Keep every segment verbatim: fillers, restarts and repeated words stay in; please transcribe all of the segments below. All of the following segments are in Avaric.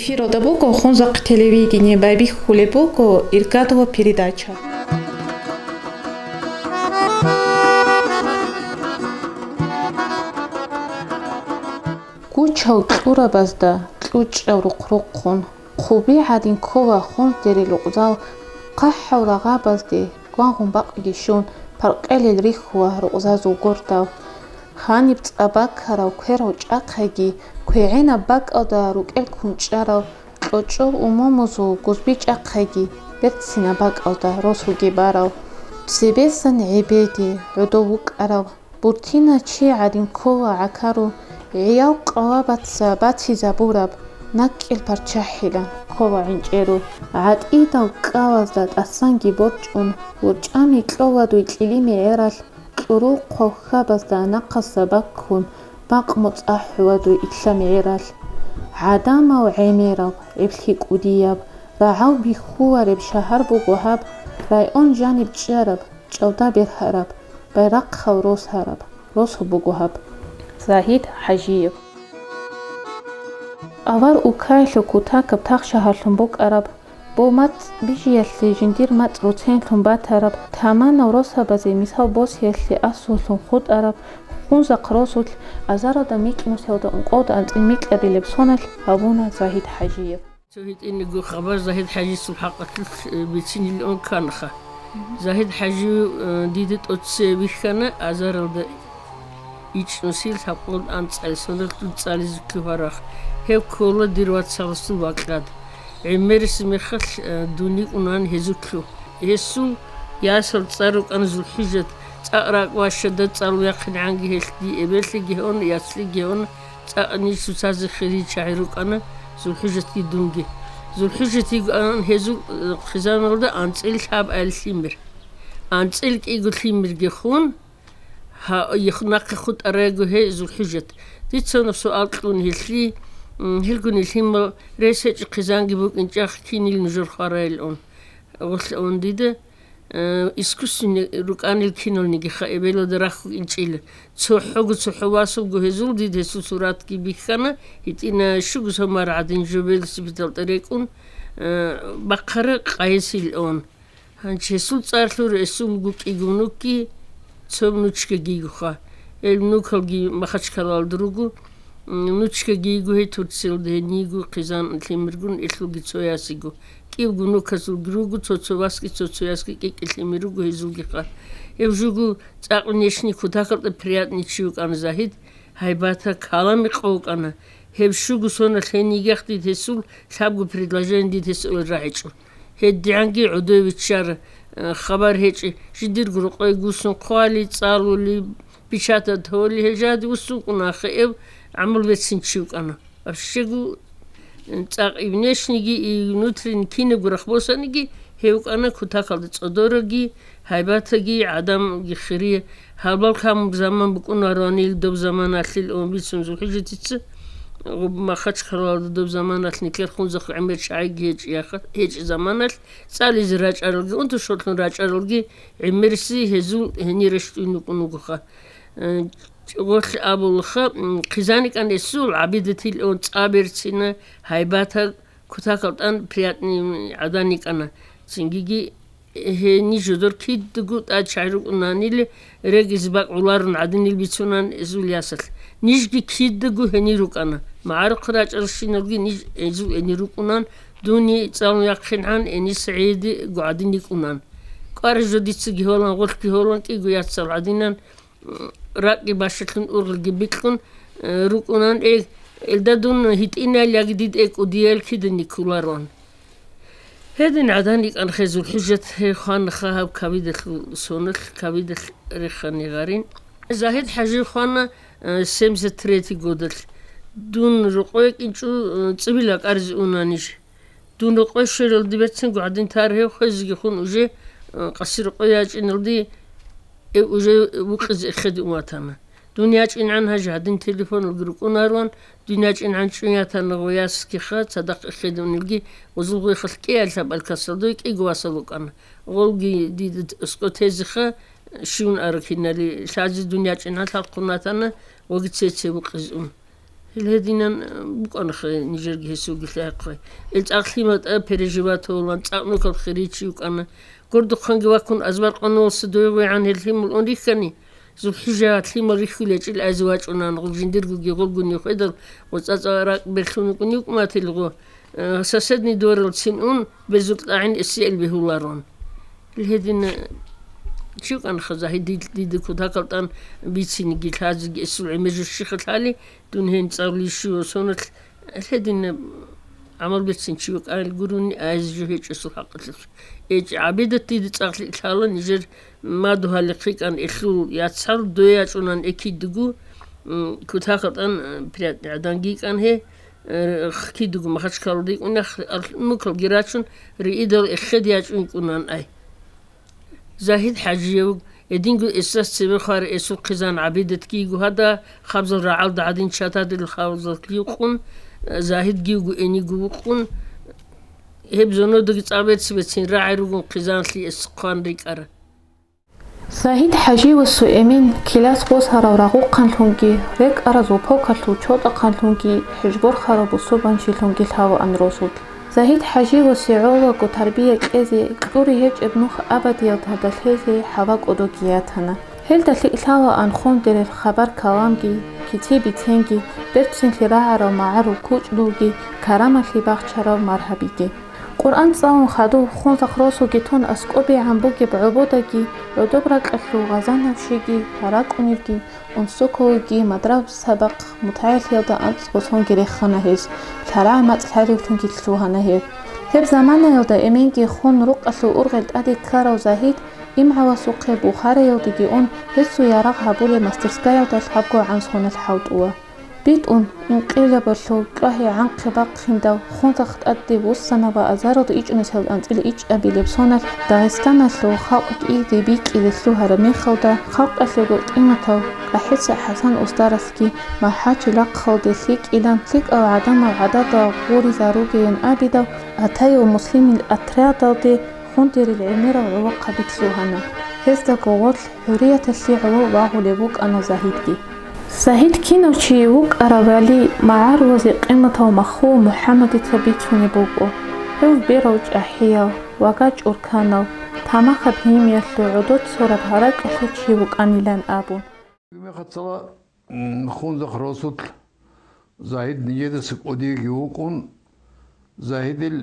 Эфиралда буго Хунзахъ телевидение, байбихьулеб буго Иргадова передача. Гучав кьурабазда кьучӀав рухъ-рухъун, хъуби гӀадин ккола хунздерил рукъзал, хъахӀав рагъабазде гвангъун бакъги щун, паркъелел рихьула рукъзазул гордал. Гьаниб цӀа бакарав кверав чӀахъайги, квегӀинаб бакӀалда рукӀел кунчӀарав, кьочӀов умумузул гузби чӀахъайги, берцинаб бакӀалда росуги барав, цебесан гӀебеги гӀодов вукӀарав, бутиначи гӀадин ккола гӀакару, гӀиял къавабаца батизабураб, накӀкӀел парччахӀилан ккола гӀинчӀеру. ГӀатӀидал кӀкӀалазда тӀасанги борчӀун, ворчӀами кьола дуй кьили мегӀералъ, кьурул хъвалхьабазда нахъаса баккун, бакъ моцӀахӀула дуй илъа мегӀералъ. ГӀадамал гӀемераб, гӀеблъи кӀудияб, рагӀал бихьулареб шагьар буго гьаб, район жаниб чӀараб, чӀалда бергьараб, байрахъал росараб, росу буго гьаб. Загьид ХӀажиев. Авар Улкаялъул кутакаб тахшагьарлъун букӀараб, бо мацӀ бижиялъе жиндир мацӀ руценлъун батараб, таманал росабазе мисал босиялъе асуллъун хутӀараб, Хунзахъ росулъ азаралда микьнусиялда ункъоялда анцӀил микьабилеб соналъ гьабуна Загьид ХӀажиев. Цо гьитӀинего хабар Загьид ХӀажиясул хӀакъалъулъ, э, бицинилан кканаха. Загьид ХӀажи, э, дида тӀоцебе вихьана азаралда ичӀнусил лъабкъоялда анцӀил соналъ дуца цӀализеблъи гьарахъ. Гьев ккола дир вацаласул бакьад. ГӀемерисеб мехалъ, э, дун йикӀунан гьезулъ. Гьесул ясал цӀар рукӀана ЗулхӀижат, цӀакъ ракӀ ващада цӀалул яхъинегӀанги гьелъ дие эбеллъиги гьон, яцлъиги гьон, цӀакъ ниж цоцазе хири чагӀи рукӀана, ЗулхӀижатги дунги. ЗулхӀижат йигоан гьезул, э, хъизаналда анцӀил лъабаб лъимер. АнцӀил кӀиго лъимерги хун, гьа, их нахъе хутӀарайго гьей ЗулхӀижат. Дица суал кьун гьелъие, м, гьелгун лъимал рес гьечӀеб хъизанги букӀинчӀеб, кинил нужер хварайилан. Гъолъ ун дида, э, искусственный рукӀанил киналниги ха эбелалда рахьукӀинчӀила. ЦохӀого цохӀо васабго гьезул дида гьесул суратги бихьана, гьитӀина щуго самар гӀадин жо велосипедалда рекӀун, э, бахъараб къайисилан. Гьанже гьесул цӀарлъун гьесул руго кӀиго внукги, цо внучкаги йигоха. Гьел внукалги Махачкалалда руго, м, внучкаги йиго гьей Турциялда, гьенибго хъизан лъимергун, гьелъулги цо ясиго. КӀиябго внуказулги руго, цо-цо васги, цо-цо ясги кӀи-кӀи лъимер руго гьезулгиха. Гьев жуго цӀакъ внешний кутакалда приятный чи вукӀана Загьид, гьайбатаб калам-къо вукӀана. Гьеб щуго соналъ гьениб йигехъ дида гьесул лъабго предложение дида гьесул рагӀичӀо. ГьедигӀанги гӀодове виччар, э, хабар гьечӀеб, жиндирго рокъой гусун хъвали, цӀалули, печатать гьоли, гьел жагьди вуссун вукӀуна, ахияб гӀамал бецин чи вукӀана. Вообще-го, э, цӀакъ и внешнийги, и внутренний кинабго рахъ босаниги, гьев вукӀана кутакалда цӀодорабги, гьайбатабги, гӀадамалги хирияб. Гьалбал камун заман букӀунароанил доб заманалъил ун бицун ЗулхӀижатица, Махачкалалда доб заманалъ никер Хунзахъ гӀемер чагӀиги гьечӀ-, яха-, гьечӀеб заманалъ, цӀализе рачӀаралги, унтушалъун рачӀаралги гӀемериси гьезул гьенир рещтӀун вукӀун вугоха. Э, гъолъ абулаха, м, хъизан йикӀана гьесул, гӀабидатил ун цӀа берцина, гьайбатаб кутакалда тӀан приятный гӀадан йикӀана. Цингиги гьенир жидер кидаго тӀад чагӀи рукӀунанила, регизе бакӀ гӀоларун гӀадинил бицунан гьезул ясалъ. Нижги кидаго гьенир рукӀана. МагӀарухъе рачӀаралщиналги ниж гьезул гьенир рукӀунан, дунги цӀалун яхъинегӀан гьениса гӀедего гӀадин йикӀунан. КӀвараб жо дицаги гьолан, гъолъги гьолан, кӀиго яцал гӀадинан, ракӀги бащалъун, ургъелги бикьун, э, рукӀунан, э, элда дун гьитӀинал яги дида кӀудиял киданиги кколароан. Гьедин гӀадан йикӀана гьезул ЗулхӀижат, гьев хванаха гьаб ковидалъул соналъ, ковидалъ рехани гьарин. Загьид ХӀажи хвана, э, семьдесят третий годалъ. Дун рокъой кӀинчӀо, э, цӀибил акӀаризе уна ниж. Дун рокъой щвелалде берцинго гӀадин тар гьев хвезеги хун уже, э, къаси рокъой ячӀиналде, э, уже вукъизе эхеде ун ватана. Дун ячӀинегӀан гьанже гьадин телефоналги рукӀунароан, дун ячӀинегӀан чӀун ятана гъой ясгиха, цадахъ эхедунилги, гъозул гъойхалъ кӀиабилеб алкасалда кӀиго васал вукӀана. Гъолги дида аскӀов тезеха, щивун араг кинали, лъазе дун ячӀинегӀан лъалхъун ватана, гъоги цеце вукъизе ун. Гьединан букӀанахъе нижерги гьесулги лъагӀахъе. Ил цӀакъ лъимал тӀад переживатулан, цӀакъ нухал хиричи вукӀана. Гордухъанги ваккун азбар къоналъуса дойгъвегӀан гьел лъимал ун рихьани, ЗулхӀижаялъ лъимал рихьулечӀел айзе вачӀунан, гъул жиндиргоги гъулгуни хведал, гъоцӀа-цӀа ракӀ берлъун вукӀун юкӀматил гъо, э, соседний дворалцин ун, безукьагӀин эсиэл бегьуларун. Гьедин, э, чи вукӀанха Загьид дид-, дида кутакал тӀан бициниги лъазеги эсул гӀемер жо щихъа лъали, дун гьениб цӀалулищ ва соналъ гьедин гӀамал бицин чи вукӀанил гурони, айзе жо гьечӀесул хӀакъалъулъ. ЭчӀ ГӀабидат дида цӀакълъи лъала нижер мадугьал хъикӀан элъул яцал дой ячӀунан экидугу, м, кутакал тӀан, э, прят гӀаданги йикӀан гье, э, хкидугу Махачкалалда йикӀунах, ал-, мукалги рачун, риидал эхеде ячӀун йикӀунан ай. Загьид ХӀажиев, гьединго эсас цебе хвар эсул хъизан ГӀабидатги йиго гьада, хабзал рагӀалда гӀадин чатадил хабзалъ юкъун, Загьидги йиго эниго вукъун, гьеб зонодеги цӀакъ берцин рагӀи ругун хъизанлъи эс хъван рикӀара. Загьид ХӀажиевасул эмен килас гъосарав рагъухъанлъунги, рекӀаразул полкалъул чотӀахъанлъунги, хӀежборхарав бусурбанчилъунги лъалаан росулъ. Загьид ХӀажиевасе гӀолого тарбия кьезе, кьури гьечӀеб нух абадиялда лъезе хӀалакӀодоги ятана. Гьелда лъикӀлъалаан хондерел хабар-каламги, кици-биценги, берцинлъи рагӀарал магӀарул кучӀдулги, карамалъи бахчарал маргьабиги. Къуръан цӀалун хадув, Хунзахъ росуги тун аскӀобегӀан бугеб гӀободаги, гӀодоб ракьалъул гъазанавщиги, ракӀуневги, Унсокоги мадраб сабахъ мутагӀиллъиялда анцӀго сонги рехана гьез, лъарагӀ мацӀ лъаревлъунги лъугьана гьеб. Гьеб заманаялда эменги хун рукъалъул ургъел тӀаде ккарав Загьид имгӀавасухъе Бухараялдеги ун, гьесул ярагъ гьабулеб мастерскаялда лъабго гӀан соналъ хӀалтӀула. БитӀун, инкъилабалъул кьвагьи гӀанхъи бахъиндал, Хунзахъ тӀаде вуссана ва азаралда ичӀнусел анцӀила ичӀабилеб соналъ Дагъистаналъул халкъ кӀиде бикьизе лъугьараб мехалда, халкъалъего къиматав КъахӀица ХӀасан устарасги МахӀачил рахъалде лъикӀилан, лъикӀал гӀадамал гӀадада гъуризаругейин абидал, Атаев Муслимил отрядалде хундерил гӀемерал гӀолохъаби лъугьана. Гьезда гъолъ ХӀурияталъе гӀоло вагъулев вукӀана Загьидги. Загьид кинав чи вукӀаравали, магӀарулазе къиматав Махул МухӀаммадица бицунеб буго. Гьев берав чӀахӀияв, вага чӀурканав, тамахаб гьимиялъул гӀодор цораб гьаракьалъул чи вукӀанилан абун. Мехацала, м, Хунзахъ росулъ Загьид нижедаса кӀудиеги вукӀун, Загьидил,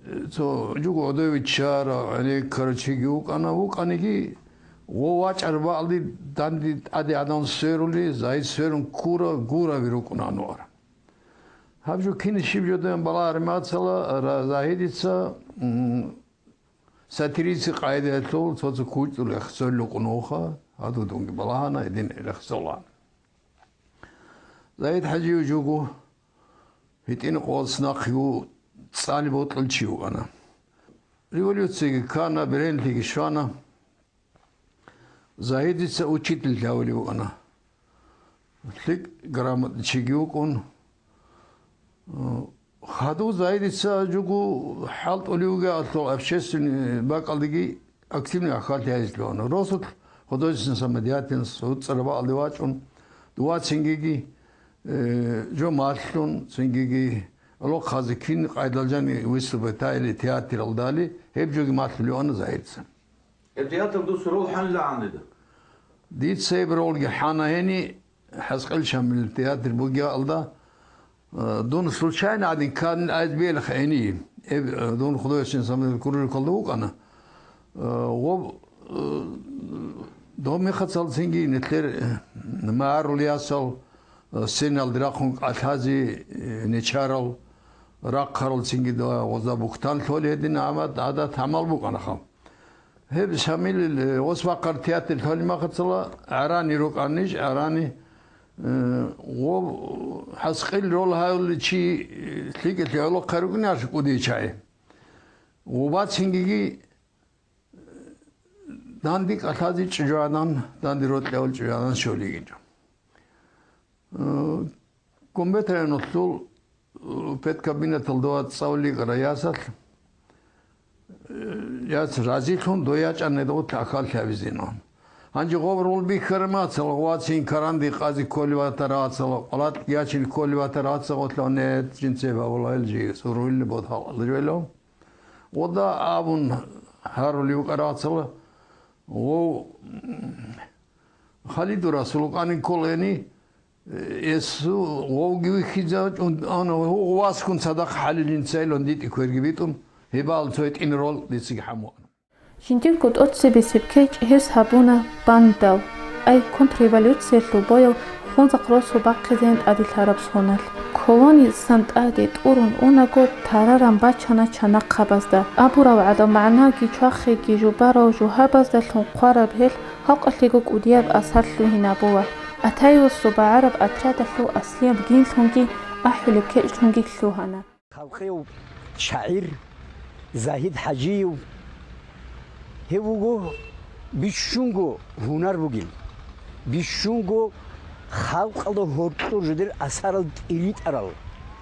э, цо жуго гӀодове чара, гӀенеккара чиги вукӀана, вукӀаниги, гъо вачӀар бакӀалде данде тӀаде гӀадан сверули, Загьид сверун ккура, гураби рукӀуна анвар. Гьаб жо кин щиб жо дойин балагьари мацала, ра-, Загьидица, м, сатирици къайдаялъул цо-цо кучӀдул рехсолел рукӀун вуха, гьадудунги балагьана, гьедин рехсола. Загьид ХӀажиев жуго гьитӀинаб къоялъ нахъего цӀали бокьул чи вукӀана. Революциялъги ккана, беренлъиги щвана. Загьидица учитель лъавулев вукӀана. ЛъикӀ грамотный чиги вукӀун. Хадув Загьидица жуго хӀалтӀулев вугеалъул общественный бакӀалдеги активный ахӀаллъи гьайзе лъугьана. Росулъ художественная самодеятельность, гьуцӀараб бакӀалде вачӀун, дова цингиги, э, жо малъун, цингиги гӀолохъазе кин къайдал жани выступать гьайили театралдали, гьеб жоги малъулев вукӀана Загьидица. Гьеб театр дуца рол хӀанила гӀанила? Дица гьеб ролги хӀана гьени, ХӀаскъил Шамилил театр бугеалда, э, дун случайно гӀадин кканил айз белха гьени. Гьеб, э, дун художественный самодеятельность кружокалда вукӀана. Э, гъоб, э, доб мехацалцинги нилъер, э, магӀарул ясал, э, сценалде рахъун кӀалъазе, э, нечарал, рахъаралцинги да гъоза буктан лъолей гьедин гӀамад-, гӀадат-гӀамал букӀанаха. Гьеб Шамилил, э, гъос бахъараб театр лъолеб мехацала гӀарани рукӀанищ, гӀарани, э, гъо ХӀаскъил рол гьавулев чи, э, лъикӀалъе гӀолохъе рукӀине арш кӀудияв чагӀи. Гъубац гьингиги, э, данде кӀалъазе чӀужугӀадан, данде рокьи гьавулев чӀужугӀадан щолигин жо. Э, Гумбет районалъул, э, педкабинеталда вацӀцӀалъугьарав ясалъ, э, яц разилъун дой ячӀана гьедгъут ахӀаллъи гьабизеян. Гьанже гъоб рул бихьараб мацал, гъвацин каранди къази кколеб батараб мацал, къвалакь ячил кколеб батараб мацал, гъотлъа нет, жинцеб гьавулал жи, сурулли бод халкъалда жо. Гъода абун гьарулев вукӀараб мацал, гъов Халиду Расул къанин кколени, эсу гъовги вихьизавачӀун ана, гъов васгун цадахъ хӀалилин цайлан дитӀи кверги битӀун, гьебал цо гьитӀин рол дицаги хӀамуан. Жиндирго тӀоцебесеб кечӀ гьес гьабуна бандал, ай, контрреволюциялъул боял Хунзахъ росу бахъизейин тӀаде лъараб соналъ. Колониясан тӀаде тӀурун унаго, тараран бачана чанахъабазда. Абурав гӀадаб магӀнаги чвахиги жубарав жугьабаздалъун хъвараб гьелъ халкъалъего кӀудияб асар лъугьинабула. Атаевасул багӀараб отрядалъул аслияб динлъунги ахӀулеб кечӀлъунги лъугьана. Халкъияв шагӀир Загьид ХӀажиев, гьев вуго бищунго гьунар бугел, бищунго халкъалда гьоркьор жидер асарал тӀиритӀарал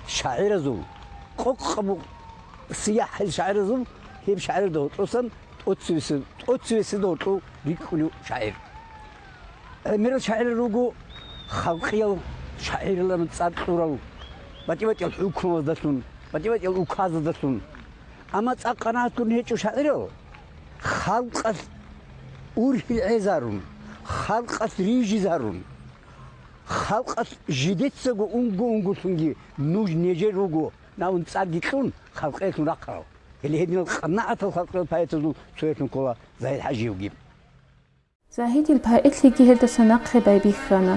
шагӀиразул, къокъабу сияхӀил шагӀиразул, гьеб шагӀирда гьоркьосан тӀоцевесед-, тӀоцевеседа гьоркьов рикӀкӀунев шагӀир. ГӀемерал шагӀирал руго халкъиял шагӀирлъун цӀар кьурал, батӀи-батӀиял хӀукмуялдалъун, батӀи-батӀиял указалдалъун. Амма цӀакъ къанагӀат гурун гьечӀо шагӀирал, халкъалъ урхьил гӀезарун, халкъалъ рижизарун, халкъалъ жидецаго унго-унголъунги нуж нежер руго, навун цӀарги кьун халкъиялъун рахъарал. Гьеле гьединал къанагӀатал халкъиял поэтазул цоялъун ккола Загьид ХӀажиевги. Загьидил поэтлъиги гьелдаса нахъе байбихьана.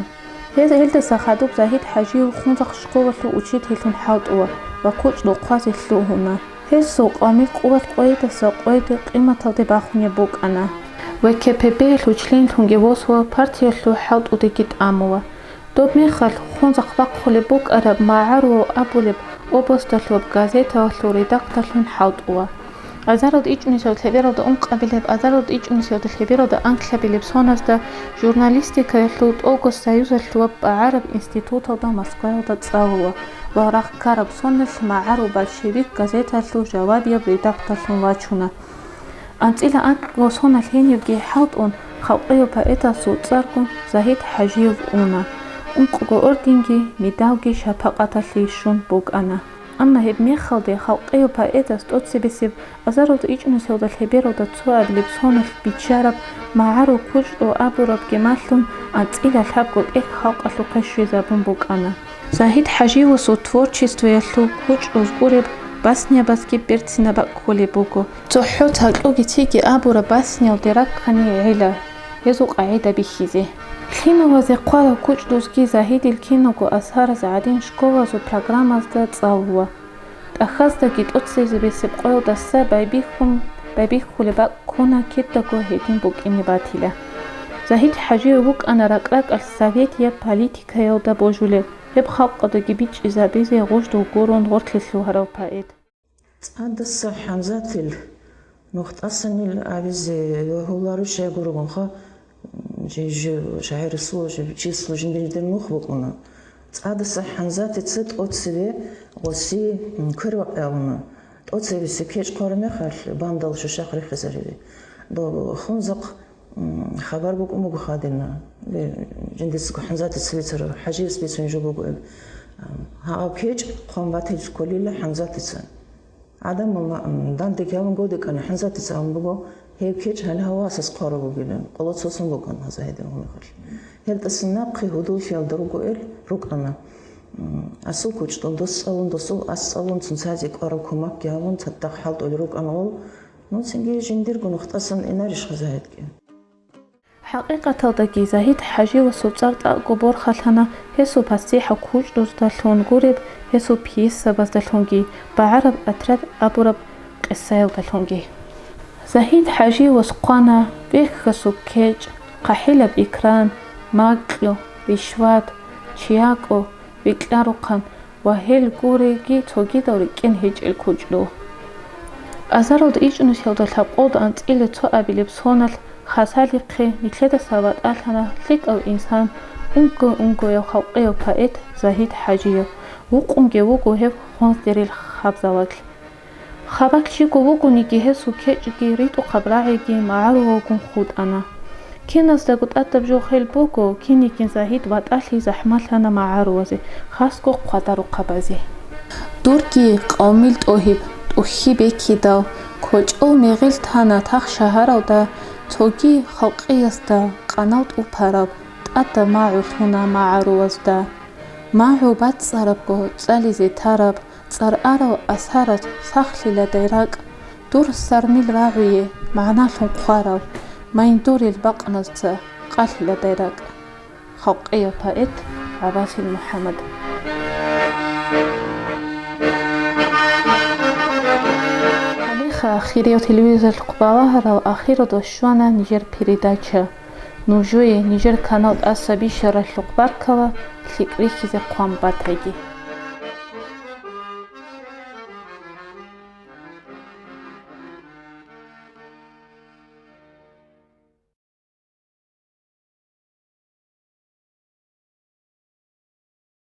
Гьез гьелдаса хадуб Загьид ХӀажиев Хунзахъ школалъул учительлъун хӀалтӀула ва кучӀдул хъвазе лъугьуна. Гьесул къавмил къуват къойидаса къойиде къиматалде бахунеб букӀана. В К П Б-ялъул членлъунги восула, партиялъул хӀалтӀудеги тӀамула. Доб мехалъ Хунзахъ бахъулеб букӀараб МагӀару абулеб областалъуб газеталъул редакторлъун хӀалтӀула. Азаралда ичӀнусиялда лъебералда ункъабилеб, азаралда ичӀнусиялда лъебералда анкьабилеб соназда журналистикаялъул тӀолго союзалъул багӀараб институталда Москваялда цӀалула ва рагъ ккараб соналъ МагӀару большевик газеталъул жавабияб редакторлъун вачуна. АнцӀила анкьго соналъ гьенибги хӀалтӀун, халкъияв поэтасул цӀаргун Загьид ХӀажиев уна. Ункъго орденги, медалги шапакъаталъе щун букӀана. Амма гьеб мехалде халкъияв поэтас тӀоцебесеб азаралда ичӀнусиялда лъебералда цоабилеб соналъ биччараб МагӀару кучӀдул абурабги малъун, анцӀила лъабго тӀехь халкъалъухъе щвезабун букӀана. Загьид ХӀажиевасул творчествоялъул кучӀдуз гуреб басниябазги берцинаб бакӀ кколеб буго. ЦохӀо цакьуги циги абураб басниялде раккани гӀела, гьезул къагӀида бихьизе. Лъималазе хъварав кучӀдузги Загьидил киналго асараз гӀадин школазул программазда цӀалула. ТӀахьаздаги тӀоцебесеб къоялдаса байбихьун, байбихьулеб бакӀ ккуна кидаго гьедин букӀине батила. Загьид ХӀажиев вукӀана ракӀ-ракӀалъ советияб политикаялда божулев, гьеб халкъалдаги бичӀчӀизабизе гъуждул гурун гъорлъе лъугьарав поэт. ЦӀадаса ХӀамзатил нух тӀасанил абизе вагьуларо щайгургунха, жи-, жи-, шагьарасул жи-, числу жиндиридер нух букӀуна. ЦӀадаса ХӀамзатица тӀоцеве гъоси, м, квербакъ гьавуна. ТӀоцебесеб кечӀ хъвараб мехалъ, бандал шушахъ рихизаризе. Доб Хунзахъ, м, хабар букӀун буго хадина. Бе-, жиндицаго ХӀамзатица бицараб, ХӀажиевс бицун жо буго ил. Ам, гьаб кечӀ хъван батил кколила ХӀамзатица. ГӀадамал ма-, м, данде гьавун годекӀана ХӀамзатица абун буго, гьеб кечӀ гьале гьав васас хъвараб бугилан, къоло цоцун букӀана гьаза гьедин гьунихъалъ. Гьел тӀасан нахъе гьудуллъиялда руго ил рукӀана. М, асул кучӀдул дос цӀалун, досул ас цӀалун, цунцазе кӀвараб кумакги гьабун, цадахъ хӀалтӀулел рукӀана гъол. Ну, цинги жиндирго нух тӀасан инарищ гьаза гьедги? ХӀакъикъаталдаги, Загьид ХӀаживасул цӀар тӀакӀго борхалъана гьесул пасихӀав кучӀдуздалъун гуреб, гьесул пьесабаздалъунги, «БагӀараб отряд» абураб къисаялдалъунги. Загьид ХӀаживас хъвана Вехьасул кечӀ, ХъахӀилаб экран, Макьу, Ришват, ЧиякӀо, Викьарухъан ва гьел гуреги цогидал рикӀкӀин гьечӀел кучӀдул. Азаралда ичӀнусиялда лъабкъолда анцӀила цоабилеб соналъ хасалихъе нилъедаса ватӀалъана лъикӀав инсан, унго-унгояв халкъияв поэт Загьид ХӀажиев, вукъунги вуго гьев Хонздерил хабзалалъ. Хабалъ щиго вугониги, гьесул кечӀги ритӀухъаб рагӀиги магӀарулалгун хутӀана. Киназдаго тӀадаб жо хел буго, кинигин загьид ва тӀалъи захӀмалъана магӀарувазе, хасго хъвадарухъабазе. Дурги къавмил тӀогьиб тӀухьи бекидал, кочӀол мегъел тана тах шагьаралда, цоги халкъиясда къанал тӀупараб, тӀадаб магӀу лъуна магӀарувазда. МагӀу бацӀцӀарабго цӀализе тараб, цӀар арал асарат сахлъиладай ракӀ, дур сармил рагӀуе магӀналъун хъварав, майндурил бакъназца къалъиладай ракӀ. Халкъияв поэт ГӀабасил МухӀаммад. Гьалеха, хирияв телевизорлъухъ балагьарал, ахиралда щвана нижер передача. Нужее нижер канал тӀаса бищаралъухъ баркала, лъикӀ рихьизе хъван батаги.